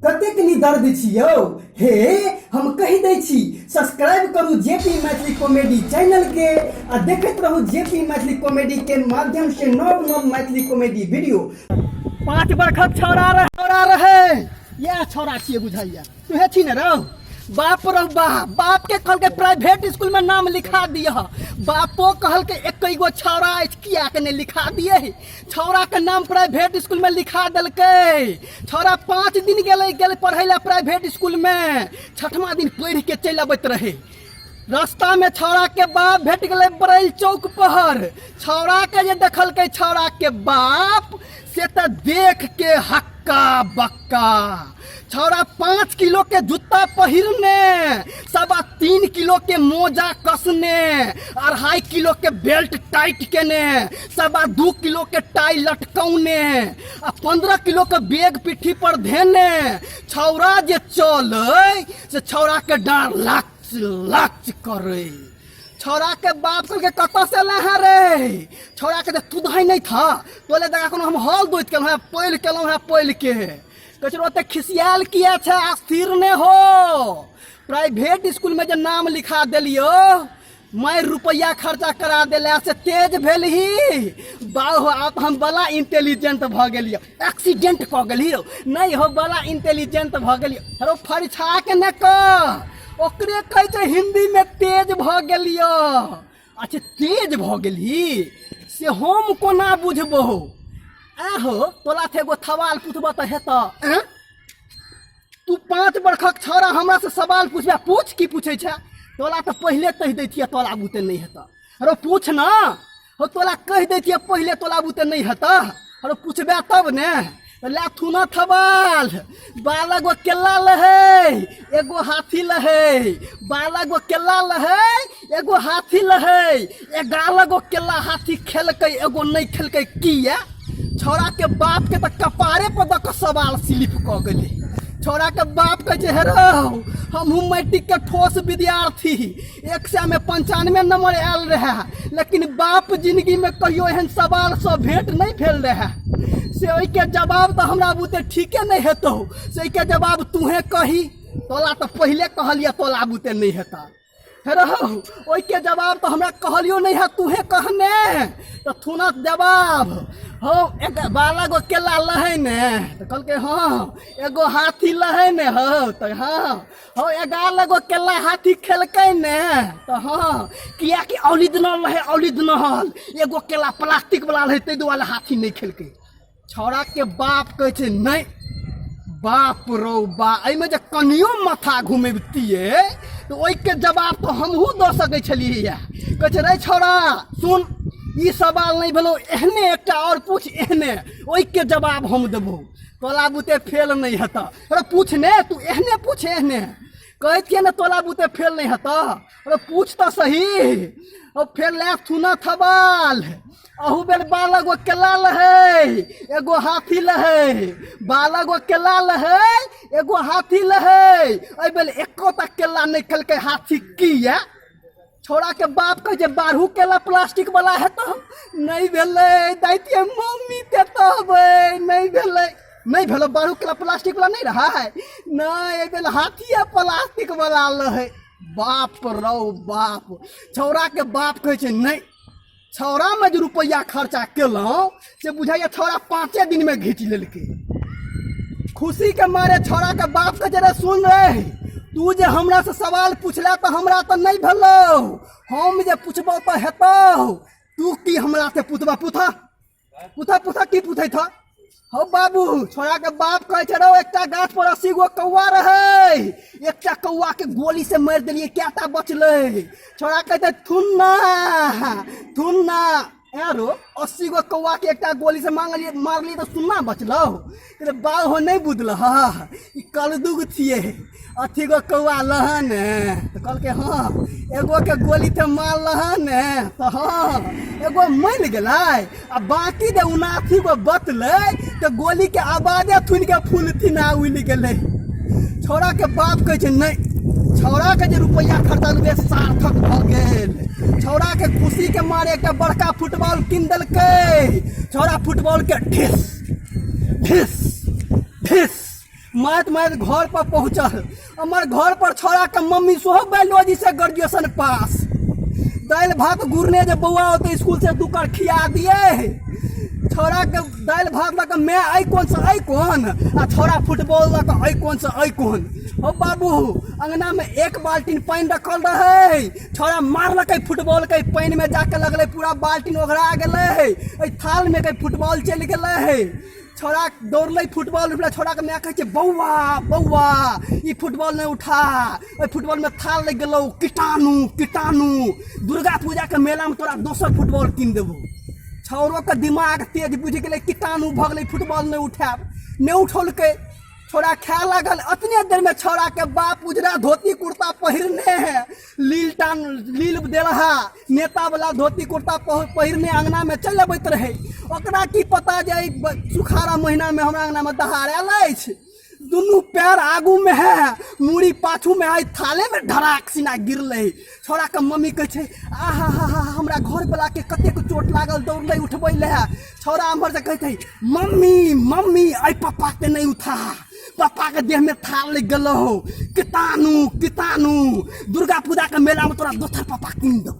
कतेक निदर्द छी यौ। हे, हम कहि दै छी, सब्सक्राइब करू जेपी मैथिली कॉमेडी चैनल के आ देखैत रहू जेपी मैथिली कॉमेडी के माध्यम से नव नव मैथिली कॉमेडी वीडियो। 5 बरखक छौड़ा रहे, छौड़ा रहे, इएह छौड़ा छियै बुझाइया। तुहे छी ने रौ? बाप रौ बाप, बाप के कहलकै प्राइवेट स्कूल में नाम लिखा दियह। बापो कहलकै एक गो छौड़ा अछि, किया के नहि लिखा दिए? छौड़ा के नाम प्राइवेट स्कूल में लिखा देलकै। छौड़ा 5 दिन गेलै, गेल पढ़ै ला प्राइवेट स्कूल में। 6वां दिन पढ़ि के चलि अबैत रहे, रास्ता में छौड़ा के बाप भेट गेलै बरैल चौक पर। छौड़ा के जे देखलकै छौड़ा के बाप, से तऽ देख के हक्का बक्का। छौड़ा 5 किलो के जूता पहिरने, 3.25 किलो के मोजा कसने, 2.5 किलो के बेल्ट टाइट केने, 2.25 किलो के टाई लटकौने आ 15 किलो के बैग पिट्ठी पर धेने छौड़ा जे चलै से छौड़ा के डाँड़ लच लच करे। छौड़ा के बाप कहलकै कतऽ से एलै हँ रे? छौड़ा के तू दही नहीं था तोले दगा कोनो हम हॉल दोइत केलहुँ हँ, पैल केलहुँ हँ पैल के। कहै छै ओते खिसियाल किया छै, स्थिर नहि हो। प्राइवेट स्कूल में जे नाम लिखा देलियो, मैं रुपया खर्चा करा देला से तेज भेलही। बाहो, आप हम बड़ा इंटेलिजेंट भऽ गेलियो, एक्सीडेंट कऽ गेलियो। नहीं हो, बड़ा इंटेलिजेंट भऽ गेलियो। हरो फरिछा के ने कह, ओकरे कहै छै हिंदी में तेज भऽ गेलियो। अच्छा तेज भऽ गेलही से हम कोना बुझबो? आहो तोला थे एगो सवाल पूछबऽ तऽ हेतऽ? आँय? तू 5 बरखक छौड़ा हमरा से सवाल पूछबे? पूछ, की पूछै छै? तोला तऽ पहिले कहि दै छियै, तोला बुते नहि हेतऽ। अरे पूछ ना हो, तोला कहि दै छियै पहिले, तोला बुते नहि हेतऽ। अरे पूछबे तब ने। ला थुना थबाल, 12 गो केला लहै, एगो हाथी लहै। 12 गो केला लहै, एगो हाथी लहै। 11 गो केला हाथी खेलकै, एगो नहि खेलकै, किया? छौड़ा के बाप के तऽ कपारे पर दऽ कऽ सवाल स्लिप कऽ गेलै। छौड़ा के बाप कहै छै, हे रौ, हमहूँ मैट्रिक के ठोस विद्यार्थी, 100 में 95 नंबर आयल रहे, लेकिन बाप जिंदगी में कहियो एहन सवाल से भेंट नहीं भेल रहे, से ओहिके जवाब तऽ हमरा बुते ठीके नहीं हेतौ, से एहिके जवाब तूहे कही। तोला तऽ पहिले कहलियै, तोला बुते नहीं हेता। हे रहो, ओहिके जवाब तऽ हमरा कहलियो नहीं है, तूहे कहने तऽ थुनत जवाब हो। एक 12 गो केला लहै ने? तऽ कहलकै हँ। एगो हाथी लहै ने? हो तऽ हँ। हो, 11 गो केला हाथी खेलकै ने? तऽ हँ। कियाकि औलिदनल रहै, औलिदनल एगो केला प्लास्टिक वाला रहै, ताहि दुआरे हाथी नहि खेलकै। छौड़ा के बाप कहै छै नहि, बाप रौ बा, एहिमे जे कनियो माथा घुमेबतियै तऽ ओहिके जवाब तऽ हमहूँ दऽ सकै छलियै। कहै छै, रे छौड़ा सुन, ई सवाल नहि भेलौ, एहने एकटा आओर पूछ, एहने, ओहिके जवाब हम देबौ, तोला बुते फेल नहि हेतऽ। अरे पूछ ने तू, एहने पूछ, एहने। कहै छियै ने तोला बुते फेल नहि हेतऽ, अरे पूछ तऽ सही। ओ फेर ले थुना थबाल, अहू बेर 12 गो केला लहै, एगो हाथी लहै। 12 गो केला लहै, एगो हाथी लहै। एहि बेर एकोटा केला नहि खेलकै हाथी, किया? छौड़ा के बाप कहै छै, बारहू केला प्लास्टिक वाला हेतौ? नहि भेलै दैतियै मम्मी ते तहबै। नहि भेलै, नहि भेलै, बारहू केला प्लास्टिक वाला नहि रहै। नहि, एहि बेर हाथिए प्लास्टिक वाला रहै। बाप रौ बाप, छौड़ा के बाप कहै छै नहि, छौड़ामे जे रुपैआ खर्चा केलहुँ से बुझाइए छौड़ा 5 दिनमे घीच लेलकै खुशीके मारे। छौड़ाके बाप कहै छै, रे सुन रे, तू जे हमरासँ सवाल पुछले तऽ हमरा तऽ नहि भेलौ, हम जे पुछबौ तऽ हेतौ। तू की हमरासँ पुछबा? पूछा पूछा पूछा, की पूछै था? हौ बाबू, छोड़ा के बाप कहै छै, रौ, एकटा गाछ पर 80 गो कौआ रहै, एकटा कौआ के गोली से मारि देलियै, कएटा बचलै? छोड़ा कहै छै, थुन्ना थुन्ना। एरो 80 गो कौआ के एकटा गोली से मांगलियै, मारलियै तऽ सुन्ना बचलौ। कहले, बाउ हो, नहि बुझलह, ई कलदुग छियै। 80 गो कौआ लहन ने? तऽ कहलकै हँ। एगो के गोली तऽ मारलहन ने? तऽ हँ। एगो मरि गेलै आ बाकी जे 79 गो बचलै तऽ गोली के आवाजे सुनि के फूलथिन आ उड़ि गेलै। छौड़ा के बाप कहै छै नहि, छौड़ा के जे रुपैआ खर्चा भेलै सार्थक भऽ गेल। छौड़ा के खुशी के मारे एकटा बड़का फुटबॉल कीन देलकै। छौड़ा फुटबॉल के ढिस ढिस ढिस मारैत मारैत घर पर पहुँचल। हमर घर पर छोड़ा के मम्मी सेहो बायोलॉजी से ग्रेजुएशन पास। दालि भात गुरने जे बौआ होते स्कूल से दू कर खिया दिए। छोड़ा के दालि भात लऽ कऽ माय अइ कोन से अइ कोन, आ छोड़ा फुटबॉल लऽ कऽ अइ कोन से अइ कोन। हो बाबू, अंगना में एक बाल्टीन पानि रखल रहे, छोड़ा मारलकै फुटबॉल के, पानि में जाके लगलै, पूरा बाल्टीन ओघरा गेलै, एहि थाल में के फुटबॉल चलि गेलै। छोड़ा दौड़लै फुटबॉल उठलै। छोड़ाके माय कहै छै, बौआ बौआ, ई फुटबॉल नहि उठा, ओहि फुटबॉलमे थाल लागि गेलौ, कीटाणु कीटाणु, दुर्गा पूजाके मेलामे तोरा दोसर फुटबॉल कीन देबौ। छौड़ोके दिमाग तेज, बुझि गेलै कीटाणु भऽ गेलै, फुटबॉल नहि उठायब, नहि उठौलकै। छोड़ा खाए लागल। अतने देरमे छौड़ाके बाप उजरा धोती कुर्ता पहिरने है, लील टान लील देलहा नेता वाला धोती कुर्ता पहिरने अंगना में चलि अबैत रहे। ओकरा की पता जे एहि सुखाड़ा महीना में हमरा अंगना में दहाड़ आयल अछि। दुनू पैर आगू में है, मूड़ी पाछू में, आइ थाले में धड़ाक सिना गिरलै। छोड़ा के मम्मी कहै छै, आहा हा हा, हमरा घर वाला के कतेक चोट लागल, दौड़लै उठबै ले। छोड़ा एम्हर से कहै छै, मम्मी मम्मी, एहि पप्पा के नहि उठा, पप्पा के देह में थाल लागि गेलो, कीटाणु कीटाणु, दुर्गा पूजा के मेला में तोरा दोसर पप्पा कीन दो।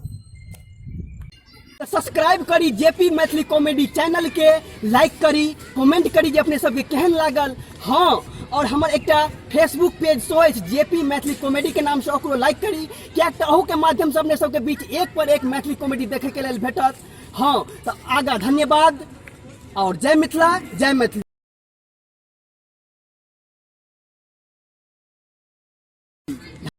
सब्सक्राइब करी जेपी मैथिली कॉमेडी चैनल के, लाइक करी, कमेंट करी जे अपने सबके केहन लागल। हाँ, और हमर एकटा फेसबुक पेज सेहो अछि जेपी मैथिली कॉमेडी के नाम से, ओकरो लाइक करी, किएक तऽ अहू के माध्यम से अपने सबके बीच एक पर एक मैथिली कॉमेडी देखे के लेल भेटत। हाँ, तऽ आगा धन्यवाद और जय मिथिला, जय मैथिली।